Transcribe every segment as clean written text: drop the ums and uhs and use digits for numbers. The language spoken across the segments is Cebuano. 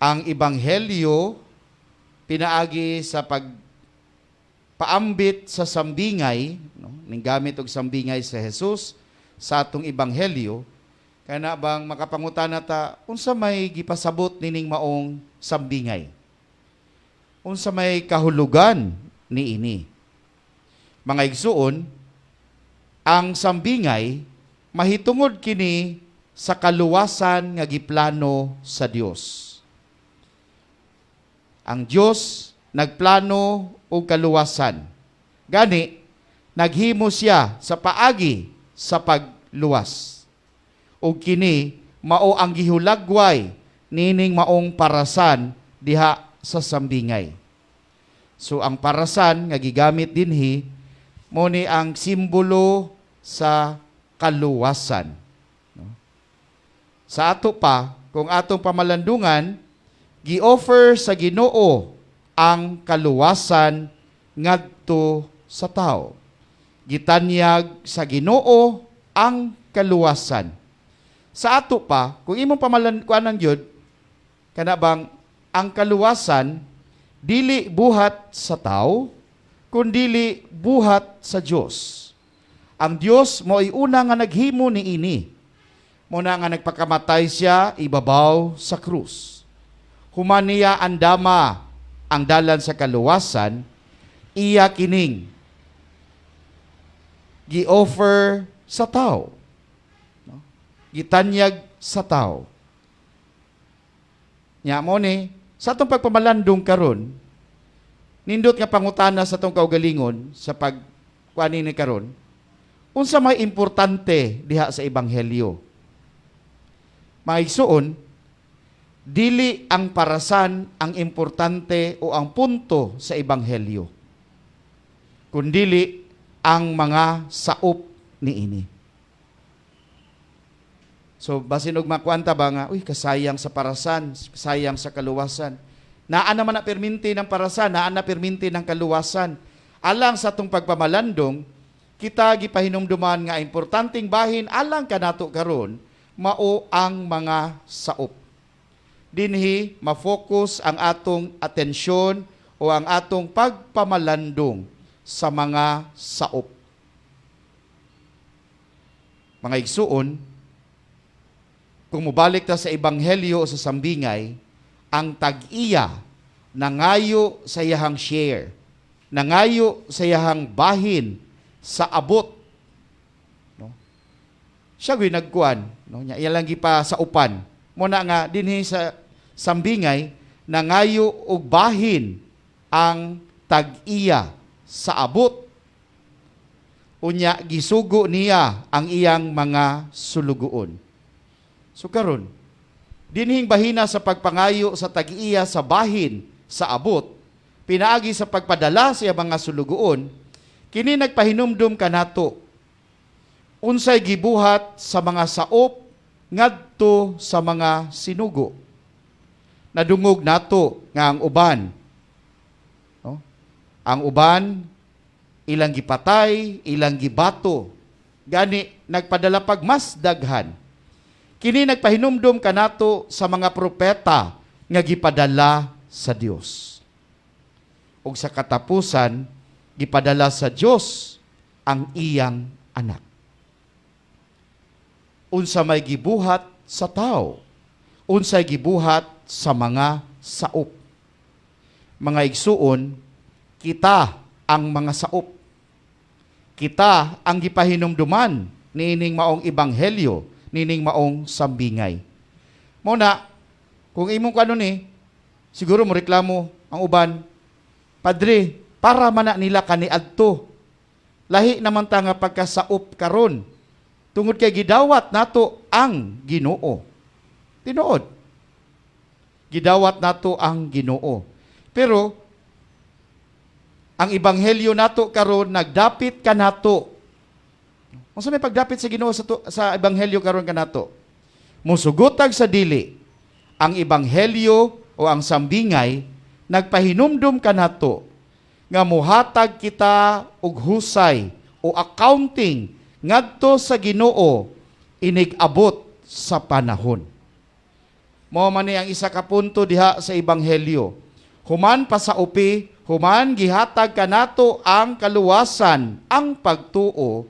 Ang ebanghelyo pinaagi sa pag paambit sa sambingay, no? Ning gamit og sambingay sa Jesus sa atong ebanghelyo, kana bang makapangutana ta, unsa may gipasabot nining maong sambingay? Unsa may kahulugan niini? Mga igsuon, ang sambingay mahitungod kini sa kaluwasan nga giplano sa Dios. Ang Dios nagplano og kaluwasan. Gani naghimo siya sa paagi sa pagluwas. Ug kini mao ang gihulagway nining maong parasan diha sa sambingay. So ang parasan nga gigamit dinhi mo ni ang simbolo sa kaluwasan. No? Sa ato pa, kung atong pamalandungan, gi-offer sa Ginoo ang kaluwasan ngadto sa tao. Gitanyag sa Ginoo ang kaluwasan. Sa ato pa, kung imong pamalan kuanan gyud, kana bang ang kaluwasan dili buhat sa tao, kundili buhat sa Dios. Ang Dios mo'y una nga naghimo niini. Muna nga nagpakamatay siya ibabaw sa krus. Human niya andama ang dalan sa kaluwasan, iya kining gi-offer sa tao. No? Gitanyag sa tao. Nya mo ni, sa atong pagpamalandong karon, nindot nga pangutana sa atong kaugalingon sa pag kuani ni karon, unsa may importante diha sa ebanghelyo? Mga igsuon, dili ang parasan ang importante o ang punto sa ebanghelyo, kundili ang mga saup niini. So basin og makuanta ba nga, uy, kasayang sa parasan, sayang sa kaluwasan. Naa naman na perminti ng parasan, naa na perminti ng kaluwasan. Alang sa atong pagpamalandong, kita gipahinumduman nga importanteng bahin alang kanato karon mao ang mga saup. Dinhi ma-focus ang atong atensyon o ang atong pagpamalandong sa mga saup. Mga igsuon, kung mobalik ta sa ebanghelyo o sa sambingay, ang tag-iya nangayo sa iyahang share, nangayo sa iyahang bahin sa abot. No? Siya gyud nagkuan, no? Nya iya lang gipa sa upan. Muna nga dinhi sa sambingay nangayo og bahin ang tag-iya sa abot. Unya gisugo niya ang iyang mga sulugoon. So karon, dinhing bahina sa pagpangayo sa tag-iya sa bahin sa abot, pinaagi sa pagpadala sa iyang mga sulugoon, kini nagpahinumdum kanato unsay gibuhat sa mga saop ngadto sa mga sinugo. Nadungog nato nga ang uban, no? Ang uban ilang gipatay, ilang gibato. Gani nagpadala pag mas daghan. Kini nagpahinumdum kanato sa mga propeta nga gipadala sa Dios. Ug sa katapusan, gipadala sa Dios ang iyang anak. Unsa may gibuhat sa tao, unsay gibuhat sa mga saup? Mga igsuon, kita ang mga saup. Kita ang gipahinumduman niining maong ebanghelyo, niining maong sambingay. Mo na, kung imong kano ni, siguro mo reklamo ang uban, "Padre, para man na nila kaniadto. Lahi naman ta nga pagkasaup karon. Tungod kay gidawat nato ang Ginoo." Tinuod. Gidawat nato ang Ginoo. Pero ang ebanghelyo nato karon nagdapit kanato. Unsa may pagdapit sa Ginoo sa ebanghelyo karon kanato? Musugotag sa dili, ang ebanghelyo o ang sambingay nagpahinumdum kanato nga muhatag kita og husay o accounting ngadto sa Ginoo inig abot sa panahon. Mao man ni ang isa ka punto diha sa ebanghelyo. Human pasaupi, human gihatag kanato ang kaluwasan, ang pagtuo,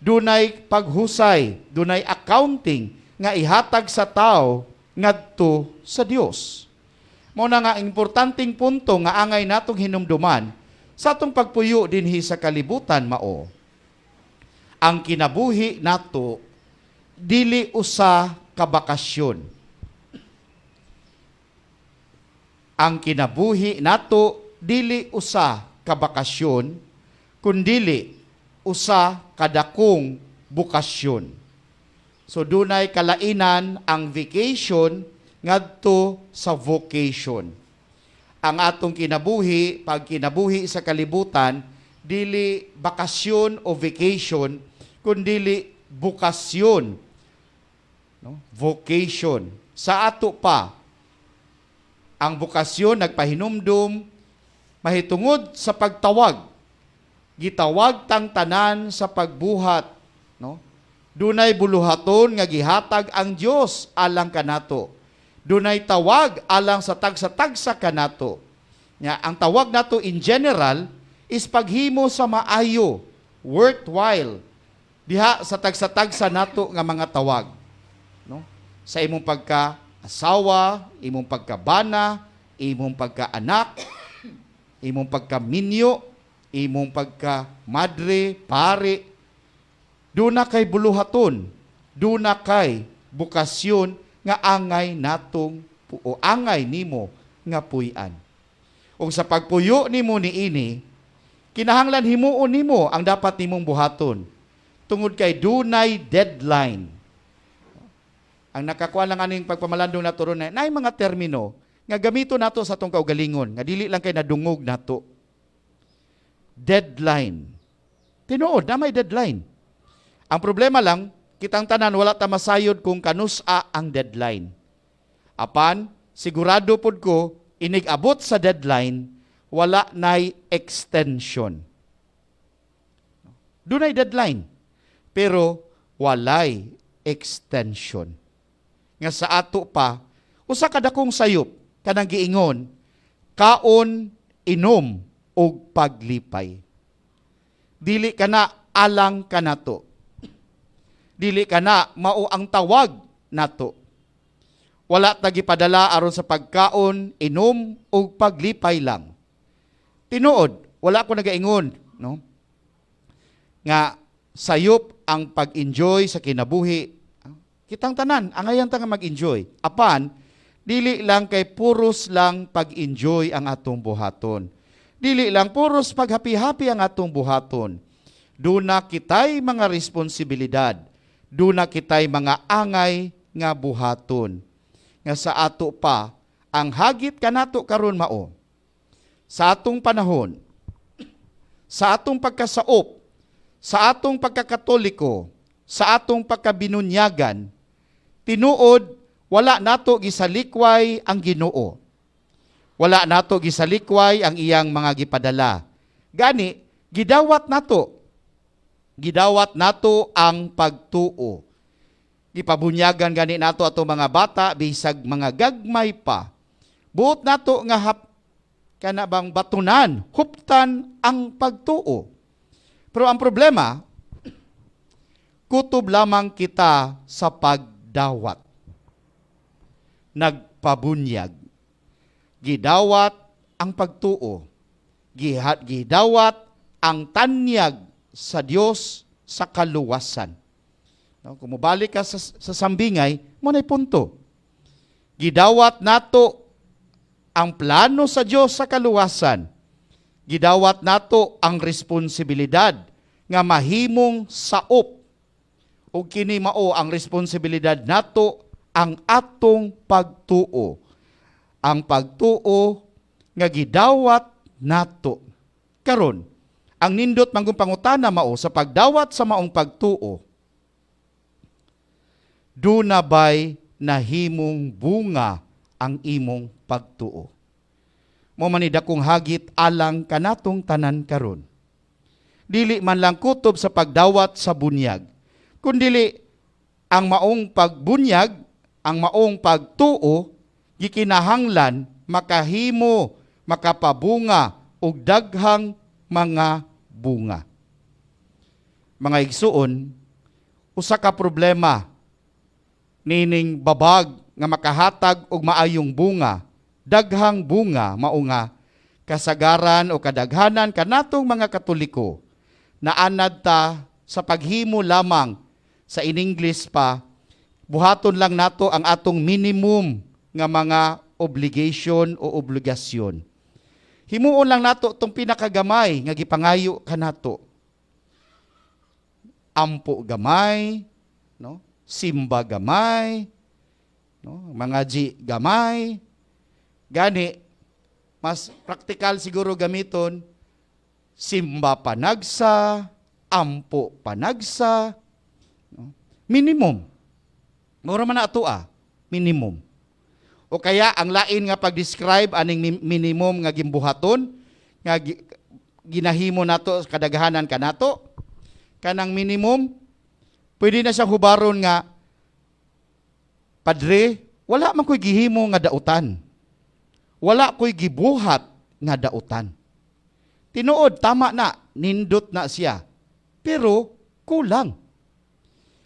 dunay paghusay, dunay accounting nga ihatag sa tao ngadto sa Dios. Mao na nga importanteng punto nga angay natong hinumduman sa atong pagpuyo dinhi sa kalibutan mao ang kinabuhi nato dili usa ka bakasyon. Ang kinabuhi nato dili usa ka bakasyon, kundili usa kadakong bukasyon. So dunay kalainan ang vacation ngadto sa vocation. Ang atong kinabuhi, pag kinabuhi sa kalibutan, dili bakasyon o vacation, kundili bukasyon. No? Vocation. Sa ato pa, ang bukasyon nagpahinumdum mahitungod sa pagtawag. Gitawag tang tanan sa pagbuhat, no? Dunay buluhaton nga gihatag ang Dios alang kanato. Dunay tawag alang sa tagsa-tagsa kanato. Nya ang tawag nato in general is paghimo sa maayo, worthwhile diha sa tagsa-tagsa nato nga mga tawag, no? Sa imong pagka asawa, imong pagkabana, imong pagkaanak, imong pagkaminyo, imong pagka madre, pare, duna kay buluhaton, duna kay bukasyon nga angay natong o angay nimo nga puy-an. Ug sa pagpuyo nimo niini, kinahanglan himuon nimo ang dapat nimong buhaton tungod kay dunay deadline. Ang nakakuha lang aning pagpamalandong nato ron na naay mga termino nga gamito nato sa atong kaugalingon nga dili lang kay nadungog nato. Deadline. Tinuod na may deadline. Ang problema lang, kitang tanan wala ta masayod kung kanus-a ang deadline. Apan, sigurado pod ko, inig abot sa deadline, wala nay extension. Dunay deadline, pero walay extension. Nga sa ato pa, usa ka dakong sayop kanang giingon, kaon, inom ug paglipay. Dili ka na alang kanato. Dili ka na mao ang tawag nato. Wala ta gipadala aron sa pagkaon, inom ug paglipay lang. Tinuod, wala ko nagaingon, no? Nga sayop ang pag-enjoy sa kinabuhi. Kitang tanan, angayan ta nga mag-enjoy. Apan, dili lang kay puros lang pag-enjoy ang atong buhaton. Dili lang puros paghapi-hapi ang atong buhaton. Duna kitay mga responsibilidad. Duna kitay mga angay nga buhaton. Nga sa ato pa, ang hagit kanato karon mao. Sa atong panahon, sa atong pagkasaop, sa atong pagkakatoliko, sa atong pagkabinunyagan, tinuod wala nato gisalikway ang Ginoo. Wala nato gisalikway ang iyang mga gipadala. Gani, gidawat nato. Gidawat nato ang pagtuo. Gipabunyagan gani nato ato mga bata bisag mga gagmay pa. Buot nato nga hap kana bang batunan, huptan ang pagtuo. Pero ang problema, kutob lamang kita sa pagdawat. Nagpabunyag. Gidawat ang pagtuo. Gidawat ang tanyag sa Dios sa kaluwasan. No, kung mobalik ka sa sambingay, mao na'y punto. Gidawat nato ang plano sa Dios sa kaluwasan. Gidawat nato ang responsibilidad nga mahimong saop. Ug kini mao ang responsibilidad nato, ang atong pagtuo. Ang pagtuo nga gidawat nato. Karon, ang nindot manggong pangutana mao sa pagdawat sa maong pagtuo, duna bay nahimong bunga ang imong pagtuo? Mao man ni dakong hagit alang kanatong tanan karon. Dili man lang kutob sa pagdawat sa bunyag, kundili ang maong pagbunyag, ang maong pagtuo. Gikinahanglan makahimo, makapabunga og daghang mga bunga. Mga igsuon, usa ka problema nining babag nga makahatag og maayong bunga, daghang bunga, mao nga kasagaran o kadaghanan kanatong mga Katoliko naanad ta sa paghimo lamang sa, in English pa, buhaton lang nato ang atong minimum nga mga obligation o obligasyon. Himuon lang nato tong pinakagamay nga gipangayo kanato. Ampo gamay, no? Simba gamay, no? Mangaji gamay. Gani mas praktikal siguro gamiton simba panagsa, ampo panagsa, no? Minimum. Mura man na ato minimum. O kaya ang lain nga pag-describe aning minimum nga gimbuhaton nga ginahimo nato kadaghanan kanato, kanang minimum pwede na siyang hubaron nga, "Padre, wala man ko'y gihimo nga dautan. Wala ko'y gibuhat nga dautan." Tinuod, tama na, nindot na siya. Pero kulang.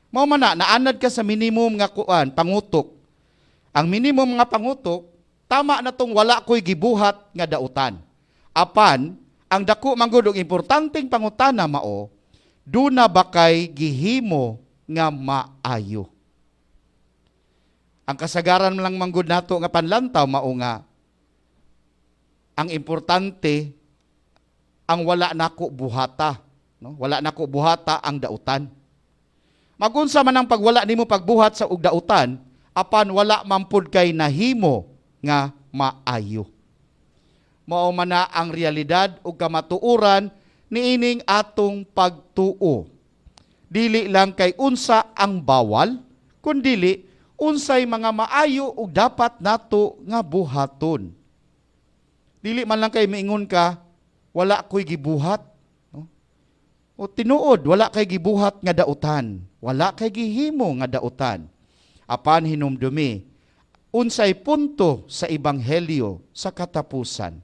Mao man na naanad ka sa minimum nga kuan, pangutok. Ang minimum nga pangutok, tama na tong wala ko'y gibuhat nga dautan. Apan, ang dako man gud og importanteng pangutana mao, duna ba kay gihimo nga maayo? Ang kasagaran lang manggod nato nga panlantaw mao nga ang importante ang wala nako buhata, no? Wala nako buhata ang dautan. Magunsa man ang pagwala nimo pagbuhat sa og dautan, apan wala man pud kay nahimo nga maayo. Mao man na ang realidad ug kamatuoran niining atong pagtuo. Dili lang kay unsa ang bawal, kundili unsay mga maayo ug dapat nato nga buhaton. Dili man lang kay miingon ka, "Wala ko'y gibuhat." No? O tinuod, wala kay gibuhat nga dautan. Wala kay gihimo nga dautan. Apan hinumdumi, unsay punto sa ebanghelyo sa katapusan?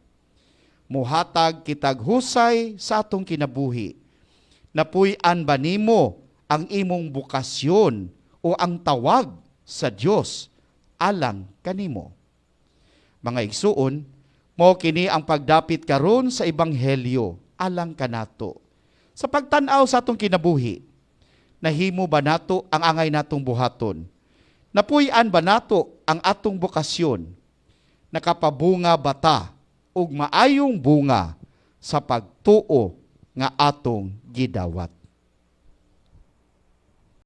Muhatag kitag husay sa atong kinabuhi. Napuy-an ba nimo ang imong bokasyon o ang tawag sa Dios alang kanimo? Mga igsuon, mao kini ang pagdapit karon sa ebanghelyo alang kanato. Sa pagtan-aw sa atong kinabuhi, nahimo ba nato ang angay natong buhaton? Napuy-an ba nato ang atong bokasyon? Nakapabunga ba ta og maayong bunga sa pagtuo nga atong gidawat?